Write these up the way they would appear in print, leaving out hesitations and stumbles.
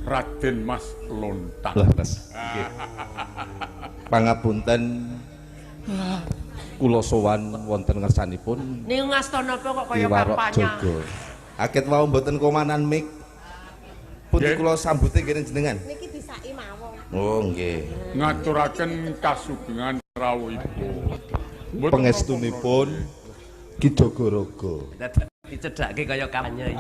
Raden Mas Lontang. Leres. Nggih. Pangapunten kula sowan wonten ngersanipun Niku ngasta napa kok kaya Ki Warok kampanye. Jaga. Aket wau mboten komanan mik. Pundi Nggih. kula sambute kene jenengan? Niki disaki mawon. Oh nggih. Ngaturaken kasugengan rawuhipun. Mboten Pangestunipun Ki Jagaraga. Dicedhake kaya kampanye.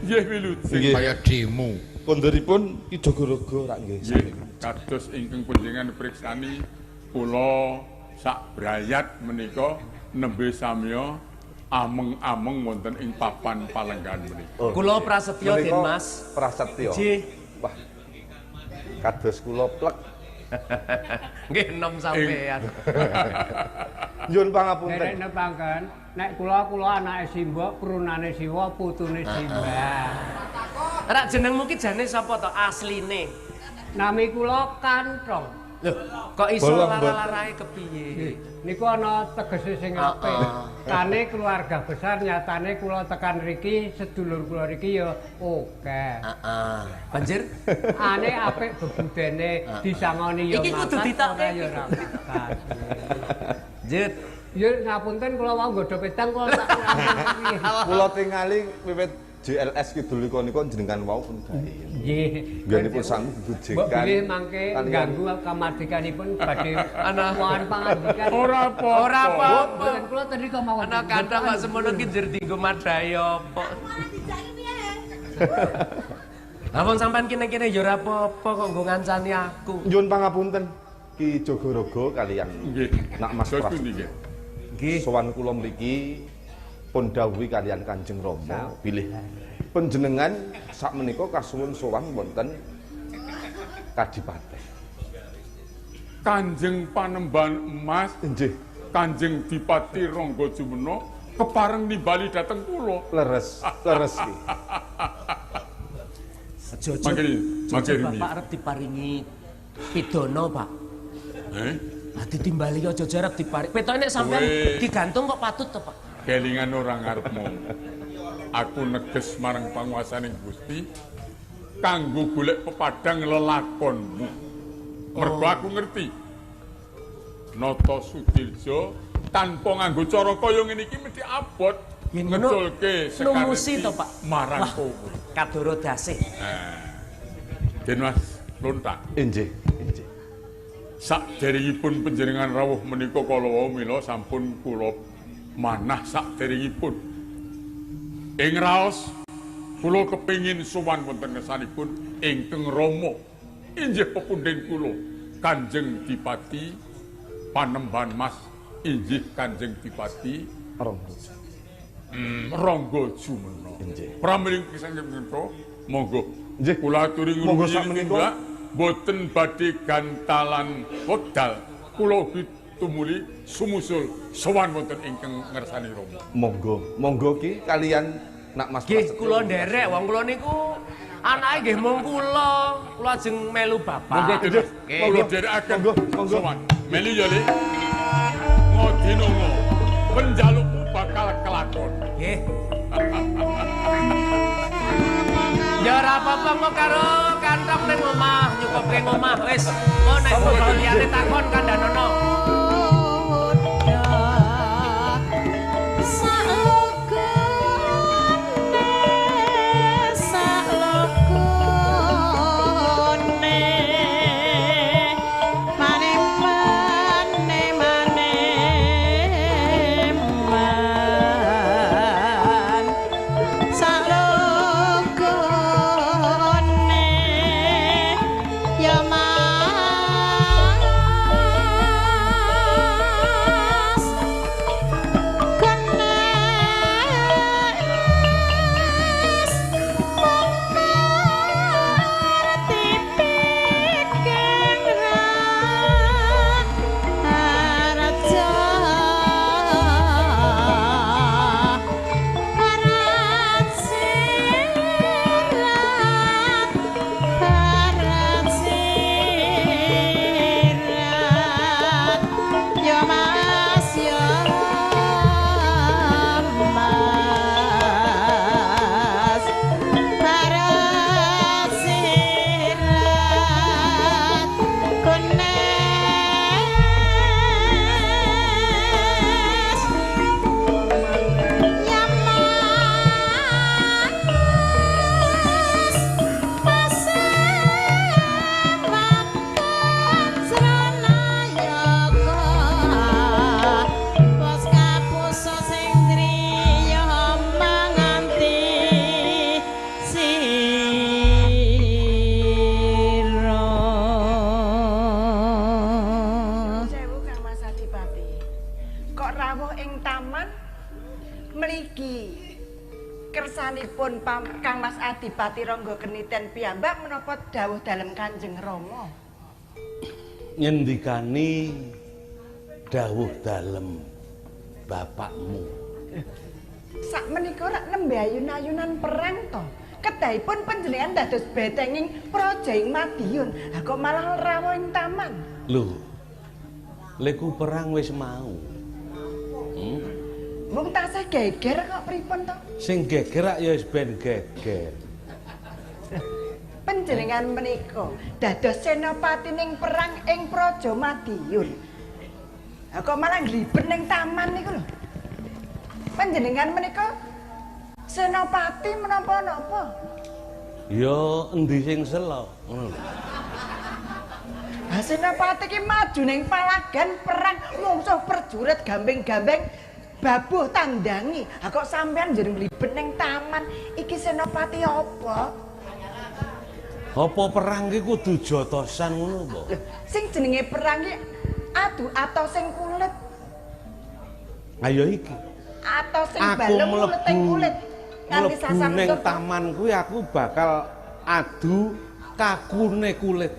Nggih wilujeng. Nggih. Kaya demo. Kondoripun Ki Jagaraga rak nggih. Nggih, kados ingkang panjenengan priksani kula sak brayat menika nembe samya ameng-ameng wonten ing papan palenggahan menika. Oh, Kula nggih. Prasetyo, Menika Den Mas. Prasetyo. Nggih. Wah. Kados kula plek. Nggih enom sampean. Nyuwun pangapunten. Derek nepangken, nek kula kula anake Simbok, prunane Siwa, putune Simbah. Rak jenengmu ki jane sapa to asline? Nami kula Kanthong. Lho, kok iso Bolong, Mbok. lara-larae kepiye? Niku ana tegese sing apik. Kane keluarga besar nyatane kula tekan riki, sedulur kula riki ya oke. Heeh. Banjir Ane apik bebudene disangoni ya Iki kudu makan, ditokke, ora ya iki ora makan. Jut. Ya ngapunten kula wau nggodha pedang kula tak piye. Kula tingali wiwit JLS kidul nika niku jenengan wau pun gawe. Nggih. Nggenipun sami Mbok gejekan. bilih mangke ganggu kamardikanipun badhe Ana. mohon pangandikan. Ora apa-apa. Ora apa-apa. Mboten kula tadi kok mawon. Ana kandang kok semono ki njur dienggo madhae apa. Malah dijaki piye? Lah wong sampean kene-kene ya ora apa-apa kok nggo ngancani aku. Nyuwun pangapunten Ki Jagaraga kaliyan Nggih. Nak Mas Dos Prasetyo. pundi nggih? Nggih. Sowan kula mriki pun dawuhi kaliyan Kanjeng Rama bilih panjenengan sakmenika kasuwun sowan wonten Kadipaten. Kanjeng Panembahan Emas, Nggih, Kanjeng Dipati Rangga Jumena kepareng nimbali dhateng kula. leres, leres ki. Aja-aja. Mangke mangke Aja Bapak arep diparingi pidana, Pak. Eh, Lah ditimbali aja-aja arep diparing. Petoke nek sampean Kowe- digantung kok patut to, Pak? Kelingan ora ngarepmu. Aku neges marang panguwasaning Gusti kanggo golek pepadang lelakonmu. Mergo aku ngerti Nata Sudirja tanpa nganggo cara kaya ngene iki mesti abot Yen ngono, ngeculke numusi to, Pak. marang Wah. kowe. Kadoro dase. Den Mas Lontang. Nggih, nggih. Sakderengipun panjenengan rawuh menika kala wau mila sampun kula manah sakderengipun. Ing raos kula kepengin sowan wonten ngersanipun ingkang Rama inggih pepundhen kula Kanjeng Dipati Panembahan Mas inggih Kanjeng Dipati Rangga. Rangga Jumena. Inggih. Pramila kisah monggo. Nggih. Kula aturi Monggo ngrumiyin sakmenika. tindak boten badhe gantalan wekdal. Kula ugi tumuli sumusul sowan wonten ingkang ngersani Rama. Monggo, monggo ki kaliyan Nak Mas Nggih, Prasetyo. kula nderek wong kula niku anake nggih mung kula. Kula ajeng melu bapak. Monggo Den. Nggih. Kula nderekaken. Monggo, monggo. Sowan. Melu ya, Lik. Ngodinongo. Penjalukmu bakal kelakon. Nggih. Ya ora apa-apa engko karo kanthong ning omah, nyukupke omah wis. Engko nek liyane takon kandhanono. Salogone, salogone, mane mane mane man, salogone ya mas. Kang Mas Adipati Rangga Keniten piyambak menapa dawuh dalem Kanjeng Rama? Ngendikani dawuh dalem bapakmu. Sak menika rak nembe ayun-ayunan perang to. Kedahipun panjenengan dados betenging praja ing Madiun. Ha kok malah rawuh ing taman. Lho. Leku perang wis mau. Wong tasih geger kok pripun to? Sing geger rak ya wis ben geger. Panjenengan menika dados senopati ning perang ing Praja Madiun. Ha kok malah ngliben ning taman niku lho. Panjenengan menika senopati menapa-napa? Ya endi sing selo ngono lho. Ha senopati ki maju ning palagan perang mungsuh prajurit gambeng-gambeng babuh tandangi. Ha kok sampean njur ngliben ning taman iki senopati apa? Apa perang ki kudu jotosan ngono apa? Lho, sing jenenge perang ki adu atos sing kulit. Ayo iki. Atos sing balung kulit kulit. Nganti sasar ning taman kuwi aku bakal adu kakune kulit.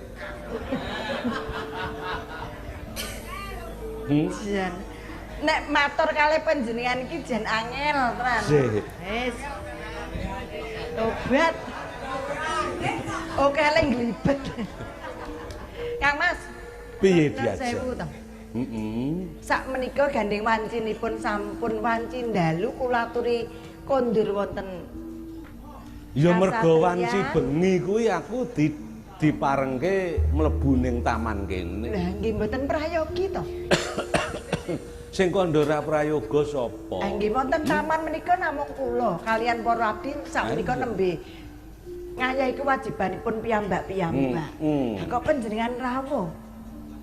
Jan. Nek matur kalih panjenengan iki jan angel tenan. Wis. Tobat. Oke, lek nglibet. Kang Mas. Piye diajak? Sak menika gandeng wancinipun sampun wanci dalu kula aturi kondur wonten. Ya mergo wanci bengi kuwi aku diparengke mlebu ning taman kene. Lah nggih mboten prayogi to. Sing kandha ora prayoga sapa? Nggih wonten taman menika namung kula kalian para abdi sak menika nembe ngayahi kewajibanipun piyambak-piyambak. Lah kok panjenengan rawuh?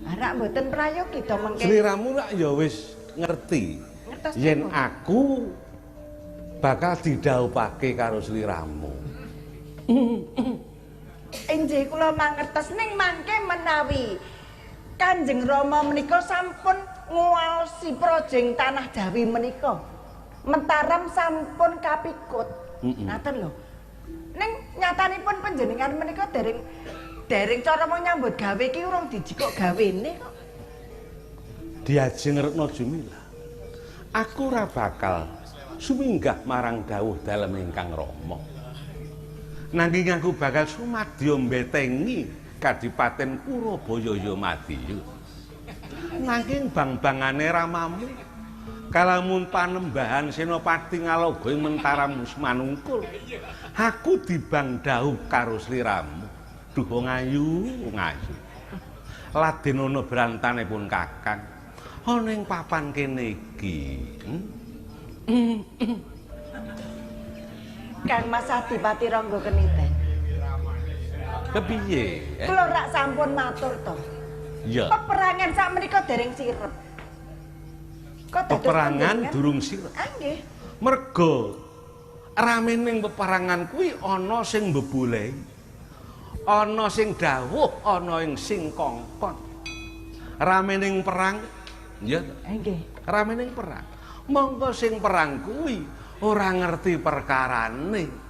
Rak mboten prayogi to mengke. Sliramu rak ya wis ngerti. Yen aku bakal didhawuhake karo sliramu. Inggih kula mangertos ning mangke menawi Kanjeng Rama menika sampun nguwaosi praja ing tanah Jawi menika. Mentaram sampun kapikut. Ngaten lho. Ning nyatanipun panjenengan menika dereng cara mau nyambut gawe iki urung dijikok gawene kok. Diajeng Retno Jumilah. Aku ora bakal suminggah marang dawuh dalem ingkang Rama. Nanging aku bakal sumadya mbetengi Kadipaten Purabaya ya Madiun. Nanging bang-bangane ramamu kalamun panembahan Senopati Ngaloga ing Mentaram Manungkul, aku dibang dhawuh karo sliramu. Duh wong ayu, wong ayu. Laden ana brantanipun Kakang. Ana ing papan kene iki. Kang Mas Adipati Rangga Keniten. Kepiye? Kula rak sampun matur to. Iya. Peperangan sak menika dereng sirep. Kok peperangan durung sirep? Ah nggih. Mergo ramening peperangan kuwi ana sing mbeboleh. Ana sing dawuh, ana ing sing kongkon. Ramening perang, ya nggih. Ramening perang. Mongko sing perang kuwi ora ngerti perkarane.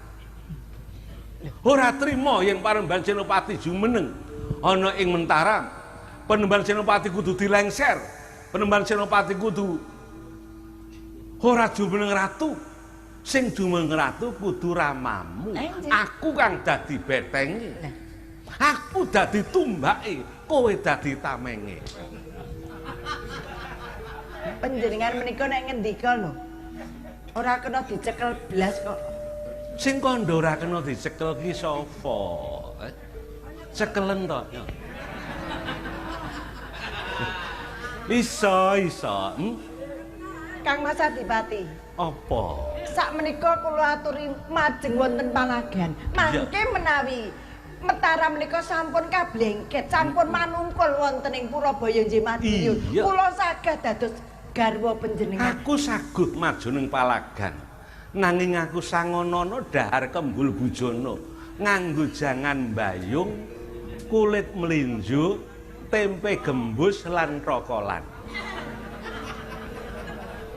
Ora trima yen Panembahan Senopati jumeneng ana ing Mentaram. Panembahan Senopati kudu dilengser. Panembahan Senopati kudu ora jumeneng ratu. Sing jumeneng ratu kudu ramamu. Aku kang dadi betenge. Aku dadi tumbake, kowe dadi tamenge. Panjenengan menika nek ngendika lho, ora kena dicekel blas kok. Sing kandha ora kena dicekel ki sapa? Cekelen to. Iso, iso. Kang Mas Adipati. Apa? Sak menika kula aturi majeng wonten palagan. Mangke menawi Mataram menika sampun kablengket, sampun manungkul wonten ing Purabaya nggih Madiun. Kula saged dados garwa panjenengan. Aku saguh maju ning palagan. Nanging aku sangonono dahar kembul bujana, nganggo jangan mbayung, kulit mlinjo, tempe gembus lan rokolan.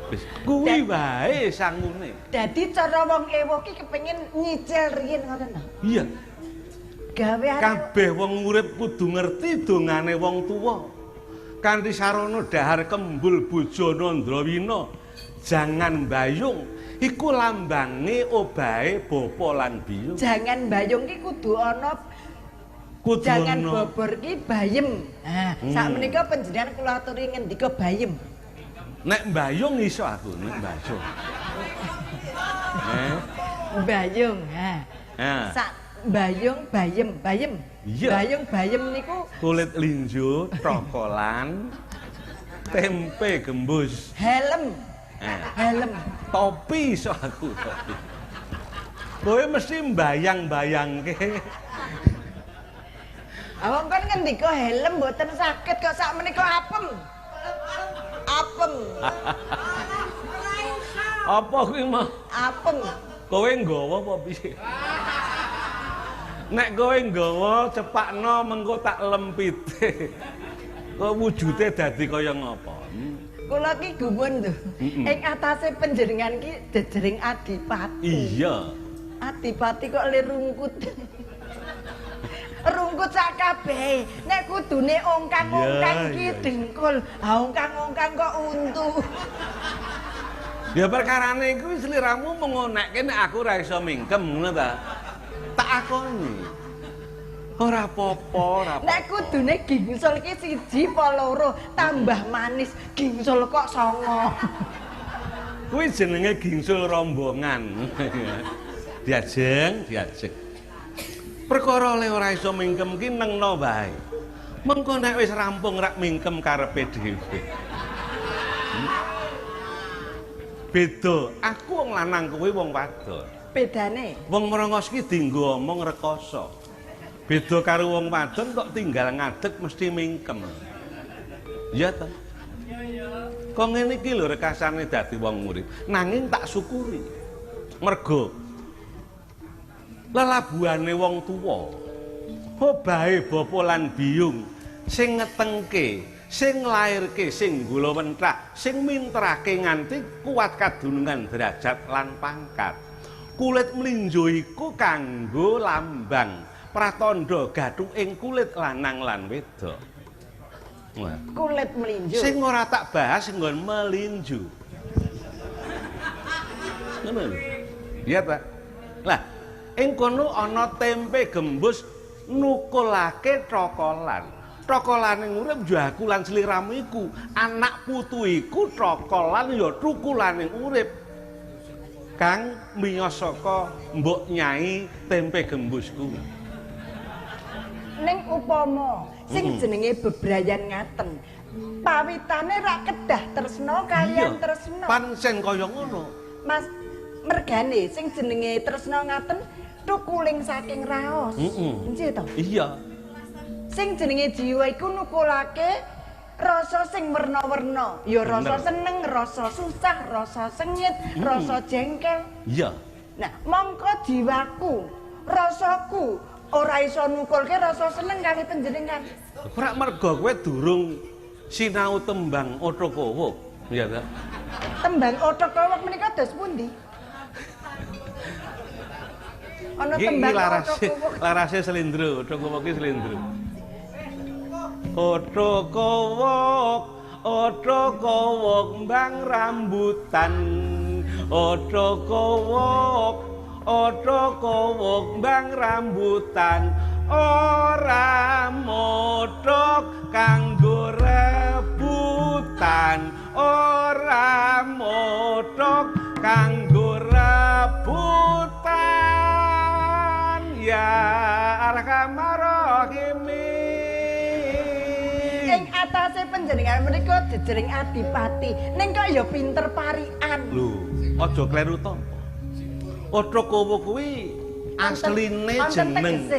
Wis kuwi wae sangune. Dadi cara wong ewa ki kepengin nyicil riyin ngoten to. Iya. Gaweane kabeh wong urip kudu ngerti dongane wong tuwa. Kanthi sarana dahar kembul bojo Nandrawina, jangan mbayung iku lambange obahe bapa lan biyung. Jangan mbayung ki kudu ana, kudu jangan bobor ki bayem. Nah, sakmenika panjenengan kula aturi ngendika bayem. Nek mbayung iso aku, nek mbayung. Mbayung, ha. Sak mbayung bayem, bayem. Iya. Bayung bayem niku kulit linjo, trokolan, tempe gembus, helm. Helm. Topi iso aku, topi. Kowe mesti mbayang-bayangke. Awang kan ngendika helm mboten saged kok sakmenika apem. Apem. Apa kuwi mah? Apem. Kowe nggawa apa piye? Nek kowe nggawa cepakno mengko tak lempite. Kok wujude dadi kaya ngapa? Kula ki gumun lho. Ing atase panjenengan ki jejering adipati. Iya. Adipati kok le rungkut. Rungkut sak kabehe. Nek kudune ongkang-ongkang ki dengkul, ha ongkang-ongkang kok untu. Ya perkarane iku sliramu mengonekke nek aku ora iso mingkem ngono ta. Tak akoni. Ora apa-apa, ora apa-apa. Nek kudune gingsul ki siji apa loro, tambah manis, gingsul kok songo. Kuwi jenenge gingsul rombongan. Diajeng, diajeng. Perkara le ora iso mingkem ki nengno wae. Mengko nek wis rampung rak mingkem karepe dhewe. Beda, aku wong lanang kowe wong wadon. Bedane? Wong merongos ki dienggo omong rekoso. Beda karo wong wadon kok tinggal ngadeg mesti mingkem. Iya ta? Kok ngene iki lho rekasane dadi wong urip. Nanging tak syukuri. Mergo lelabuhane wong tuwa, obahe bapa lan biyung sing ngetengke, sing nglairke, sing gula wenthah, sing minterake nganti kuat kadunungan derajat lan pangkat. Kulit mlinjo iku kanggo lambang pratandha gathuking kulit lanang lan wedok. Kulit mlinjo. Sing ora tak bahas nggon melinjo. Ngono lho. Iya ta? Lah, ing kono ana tempe gembus nukulake trokolan. Trokolane urip ya aku lan sliramu iku, anak putu iku trokolan ya tukulane urip. Kang miyos saka mbok nyai tempe gembus kuwi. Ning upama sing jenenge bebrayan ngaten, pawitane rak kedah tresna kaliyan tresna. Pancen kaya ngono. Mas, mergane sing jenenge tresna ngaten tukuling saking raos. Nggih to? Iya. Sing jenenge jiwa iku nukulake rasa sing werna-werna. Ya rasa seneng, rasa susah, rasa sengit, rasa jengkel. Iya. Nah, mongko jiwaku, rasaku ora iso nukulke rasa seneng kali panjenengan. Ora mergo kowe durung sinau tembang Othokowok, ya ta? Tembang Othokowok menika dos pundi? Ana tembang Othokowok. Larase slendro, Othokowok ki slendro. Othokowok, Othokowok mbang rambutan. Othokowok, Othokowok mbang rambutan. Ora mothok kanggo rebutan. Ora mothok kanggo rebutan. Ya Arhamar Rahimin. Ing atase panjenengan menika jejering adipati, ning kok ya pinter parikan. Lho, aja kleru tampa. Othokowok kuwi asline jeneng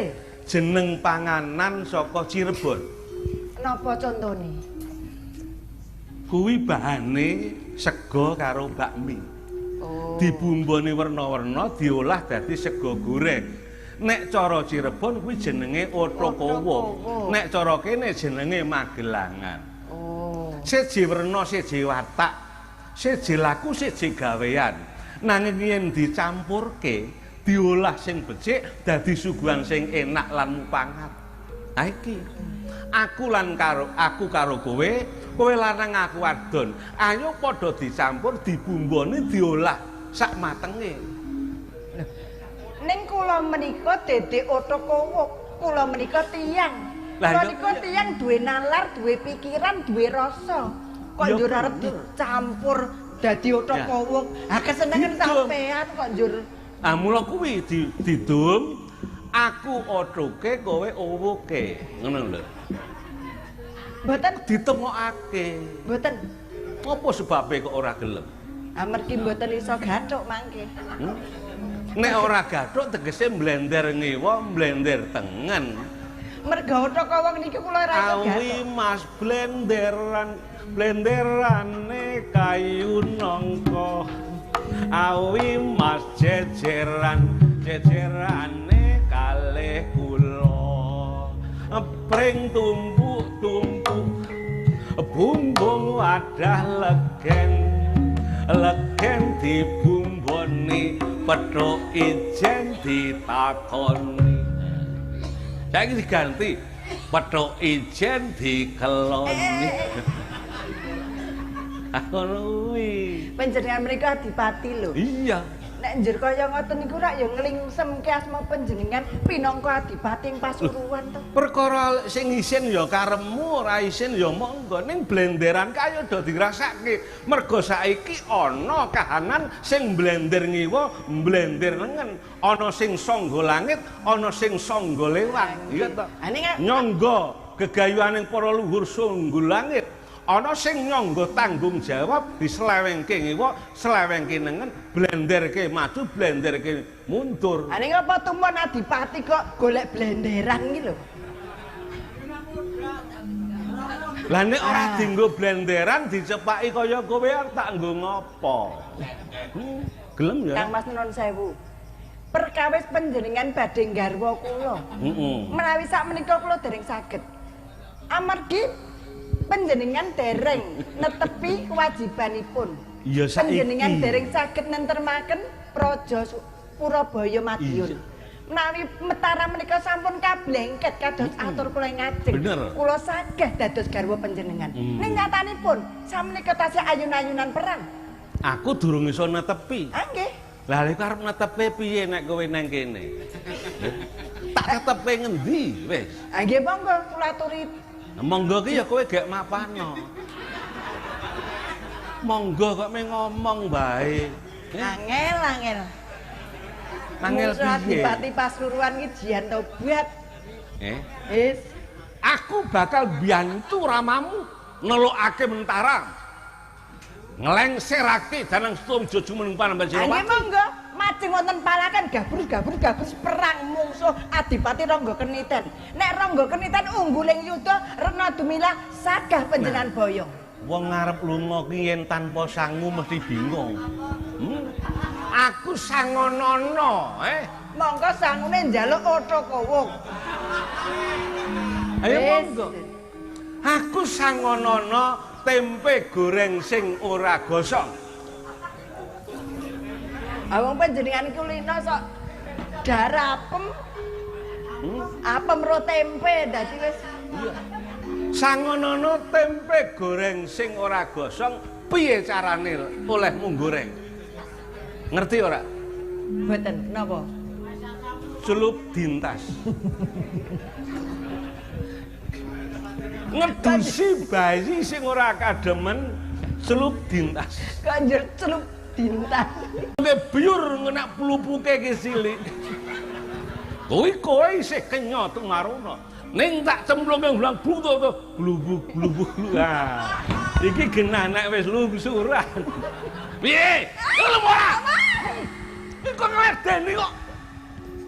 jeneng panganan saka Cirebon. Napa contone? Kuwi bahane sego karo bakmi. Oh. Dibumboni werna-werna diolah dadi sego goreng. Nek cara Cirebon kuwi jenenge Othokowok. Nek cara kene jenenge Magelangan. Oh. Siji werna, siji watak. Siji laku siji gawean. Nanging yen dicampurke, diolah sing becik dadi suguhan sing enak lan mupangat. Ha iki. Aku lan karo aku karo kowe, kowe lanang aku wadon. Ayo padha dicampur, dibumboni, diolah sak matenge. Ning kula menika dedek othok kowok, kula menika tiyang. Kula menika tiyang duwe nalar, duwe pikiran, duwe rasa. Kok njur arep dicampur dadi othok kowok. Ha kesenengan sampean kok njur. Ah mula kuwi didum aku othoke kowe owuke. Ngono lho. Mboten ditemokake. Mboten. Apa sebabe kok ora gelem? Amargi mboten iso gathuk mangke. Nek ora gathuk tegese mblender ngiwa, mblender tengen. Merga othok wong niki kula ora iso gathuk. Awi Mas blenderan, blenderane kayu nangka. Awi Mas jejeran, jejerane kalih kula. Pring tumpuk-tumpuk bumbung wadah legen. Legen dibumboni, pethuk ijen ditakoni. Saiki diganti pethuk ijen dikeloni. Ngono kuwi. Panjenengan menika adipati lho. Iya. Nek njur kaya ngoten niku rak ya nglingsemke asma panjenengan pinangka adipati ing Pasuruan to. Perkara sing isin ya karepmu, ora isin ya monggo. Ning blenderan kaya do dirasake. Mergo saiki ana kahanan sing blender ngiwa, blender nengen. Ana sing sangga langit, ana sing sangga lewang. Iya to. Nyangga gegayuhaning para luhur sangga langit. Ana sing nyangga tanggung jawab dislewengke ngiwa, slewengke nengen, blenderke maju, blenderke mundur. Ha ning apa tumon adipati kok golek blenderan iki lho? Lah nek ora dienggo blenderan dicepaki kaya kowe tak nggo ngopo? Gelem ya? Kang Mas nuwun sewu. Perkawis panjenengan badhe nggarwa kula. Menawi sak menika kula dereng saged. Amargi panjenengan dereng netepi kewajibanipun. Iya saiki. Panjenengan dereng saged nentremaken praja Purabaya Madiun. Menawi Mataram menika sampun kablengket kados atur kula ing ngajeng. Kula saged dados garwa panjenengan. Ning nyatanipun samenika tasih ayun-ayunan perang. Aku durung iso netepi. Ah nggih. Lah lha arep netepi piye nek kowe nang kene? Tak tetepe ngendi wis? Ah nggih monggo kula aturi. Monggo ki ya kowe gek mapano. Monggo kok mung ngomong bae. Angel angel. Angel piye? Adipati Pasuruan ki jian tobat. Wis. Aku bakal biyantu ramamu nelokake Mentaram. Nglengserake Danang Stomjo jumeneng Panembahan Senopati. Nggih monggo, majeng wonten palakan gabrus-gabrus perang mungsuh Adipati Rangga Keniten. Nek Rangga Keniten ungguling yuda Rena Dumilah sagah panjenengan boyong. Wong arep lunga ki yen tanpa sangu mesti bingung. Aku sangonono, Monggo sangune njaluk otho kowung. Ayo monggo. Aku sangonono tempe goreng sing ora gosong. Awong panjenengan kulino sok darah apem. Apem ro tempe dadi wis. Iya. Sangonono tempe goreng sing ora gosong piye carane olehmu goreng? Ngerti ora? Mboten, napa? Celup dintas. Ngedusi bayi sing ora kademen celup dintas. Kok njur celup dintas. Nggih biur ngenak plupuke ki cilik. Kuwi kowe isih kenya tumaruna. Ning tak cemplungke ulang bluto to glubuk glubuk. Lah iki genah nek wis lungsuran. Piye? Gelem ora? Iki kok ngledeni kok.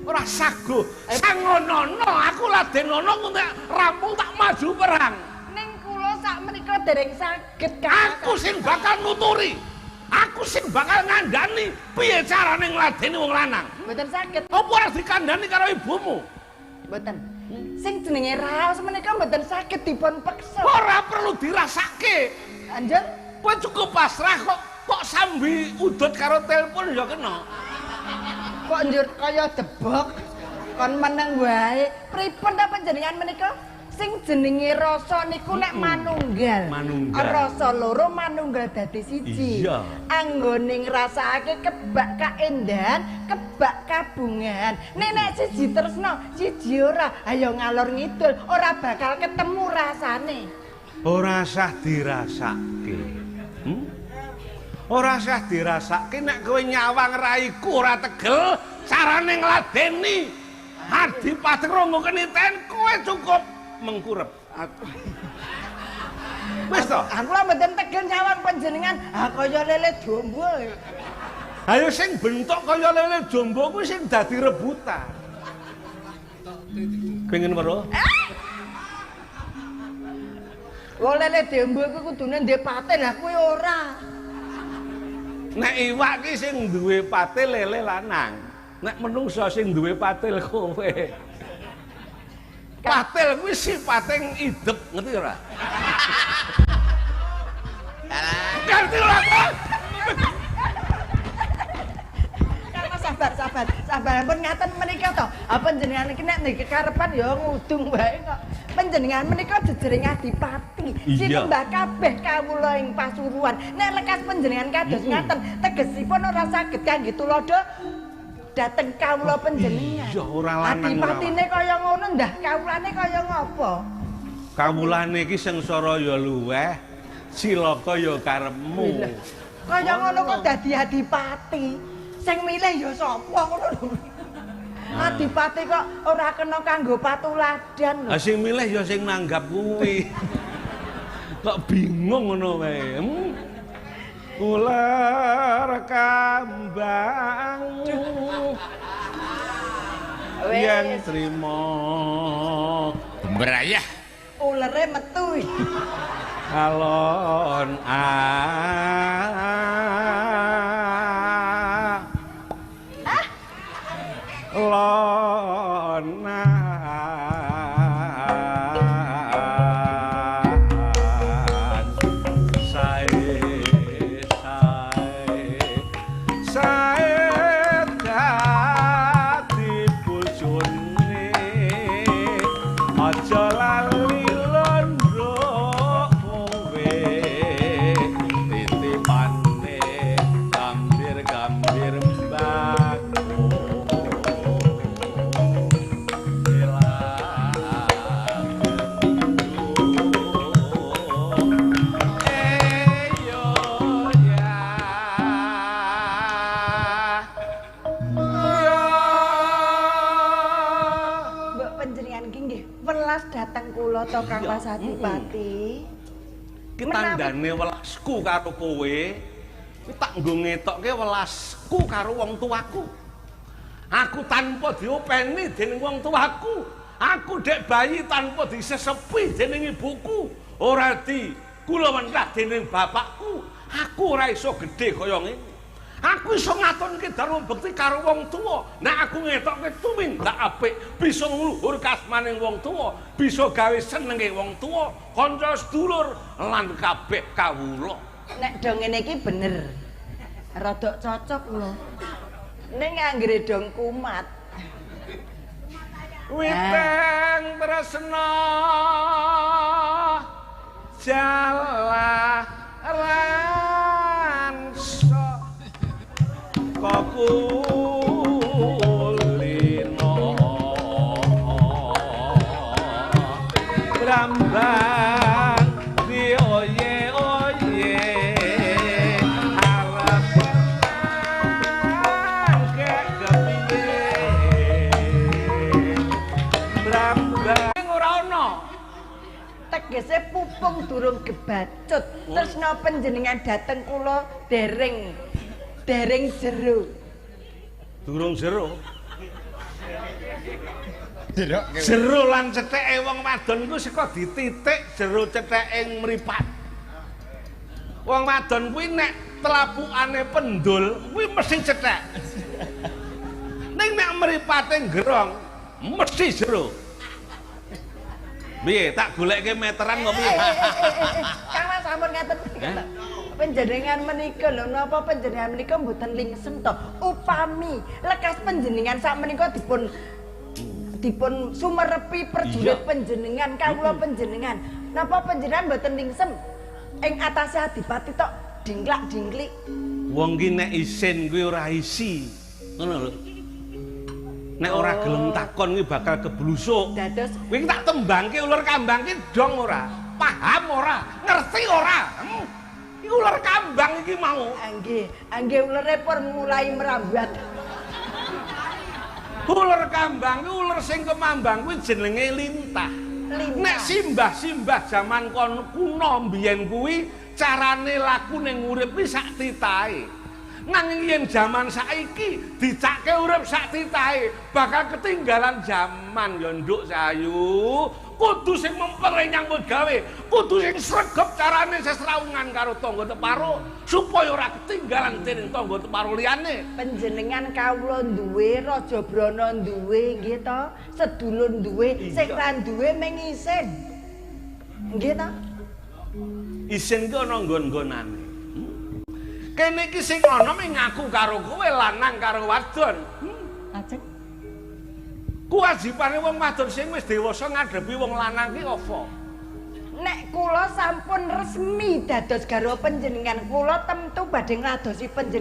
Ora sago. Sangonono aku ladenono nek rampung tak maju perang. Ning kula sak menika dereng saged. Aku sing bakal nuturi. Aku sing bakal ngandani piye carane ngladeni wong lanang. Mboten saged. Apa ora dikandani karo ibumu? Mboten. Sing jenenge raos menika mboten saged dipun peksa. Ora perlu dirasake. Anjir, kowe cukup pasrah kok. Kok sambi udut karo telepon ya kena. Kok njur kaya debok kon meneng wae. Pripun ta panjenengan menika? Sing jenenge rasa niku nek manunggal. Manunggal. Rasa loro manunggal dadi siji. Iya. Anggone ngrasakake kebak kaendahan, kebak kabungan. Nek nek siji tresna, siji ora, ayo ngalor ngidul, ora bakal ketemu rasane. Ora sah dirasake. Ora sah dirasake nek kowe nyawang raiku ora tegel, carane ngladeni. Adipati Rangga Keniten kowe cukup mengkurep. Wis to? Aku lho mboten tegel nyawang panjenengan, ha kaya lele domba. Ayo sing bentuk kaya lele domba kuwi sing dadi rebutan. Pengen weruh? Wong lele domba kuwi kudune ndek patil, lah kuwi ora. Nek iwak ki sing duwe patil lele lanang. Nek menungsa sing duwe patil kowe. Patil kuwi sipate idep, ngerti ora? Ngerti ora? Kang sabar, sabar, sabar. Ampun ngaten menika to. Ha panjenengan iki nek ndek kekarepan ya ngudung wae kok. Panjenengan menika jejering adipati. Sinembah kabeh kawula ing Pasuruan. Nek lekas panjenengan kados ngaten, tegesipun ora saged kangge tuladha dateng kawula panjenengan. Iya, ora lanang ora. Adipatine kaya ngono ndah kawulane kaya ngopo? Kawulane iki sengsara ya luweh, cilaka ya karepmu. Kaya ngono kok dadi adipati. Sing milih ya sapa ngono lho. Adipati kok ora kena kanggo patuladan lho. Lah sing milih ya sing nanggap kuwi. Kok bingung ngono wae. Ular kambang yang trimo berayah ulere metu alon a lona. Kang Mas Adipati. Ki tandane welasku karo kowe, kuwi tak nggo ngetokke welasku karo wong tuaku. Aku tanpa diopeni dening wong tuaku. Aku dek bayi tanpa disesepi dening ibuku, ora di kula wentah dening bapakku. Aku ora iso gedhe kaya ngene. Aku iso ngatonke dharma bekti karo wong tuwa. Nek aku ngetokke tumindak apik, bisa ngluhur kasmaning wong tuwa, bisa gawe senenge wong tuwa, kanca sedulur lan kabeh kawula. Nek do ngene iki bener. Rodok cocok lho. Ning anggere dong kumat. Witeng tresna jalaran kulino brambang di oye oye arep kepiye brambang ora ana tegese pupung durung gebacut tresna panjenengan dateng kula dereng dereng jero. Durung jero. Jero lan cetheke wong wadon iku saka dititik jero cetheke mripat. Wong wadon kuwi nek telapukane pendul kuwi mesti cethek. Ning nek mripate gerong mesti jero. Piye tak golekke meteran kok piye? Kang Mas sampun ngaten. Panjenengan menika lho, napa panjenengan menika mboten lingsem to? Upami lekas panjenengan sak menika dipun dipun sumerepi prajurit panjenengan, kawula panjenengan. Napa panjenengan mboten lingsem ing atase adipati tok dingklak-dingklik? Wong ki nek isin kuwi ora isi. Ngono lho. Nek ora gelem takon kuwi bakal keblusuk. Dados Kowe iki tak tembangke uler kambang ki dong ora? Paham ora? Ngerti ora? Iki uler kambang iki mau. Nggih, nggih, ulere pun mulai merambat. Uler kambang kuwi uler sing kemambang kuwi jenenge lintah. Lintah. Nek simbah-simbah jaman kon kuno mbiyen kuwi carane laku ning urip kuwi sak titahe. Nanging yen jaman saiki dicake urip sak titahe bakal ketinggalan jaman ya, Nduk Sayu. Kudu sing mempere nyambut gawe, kudu sing sregep carane sesrawungan karo tangga teparo supaya ora ketinggalan dening tangga teparo liyane. Panjenengan kawula duwe, Raja Brana duwe, nggih to? Sedulur duwe, sing ra duwe mung isin. Nggih to? Isin ki ana nggon-nggonane. Kene iki sing ana mung ngaku karo kowe lanang karo wadon. Lajeng Kewajibane wong wadon sing wis dewasa ngadepi wong lanang ki apa? Nek kula sampun resmi dados garwa panjenengan, kula tentu badhe ngladosi panjenengan.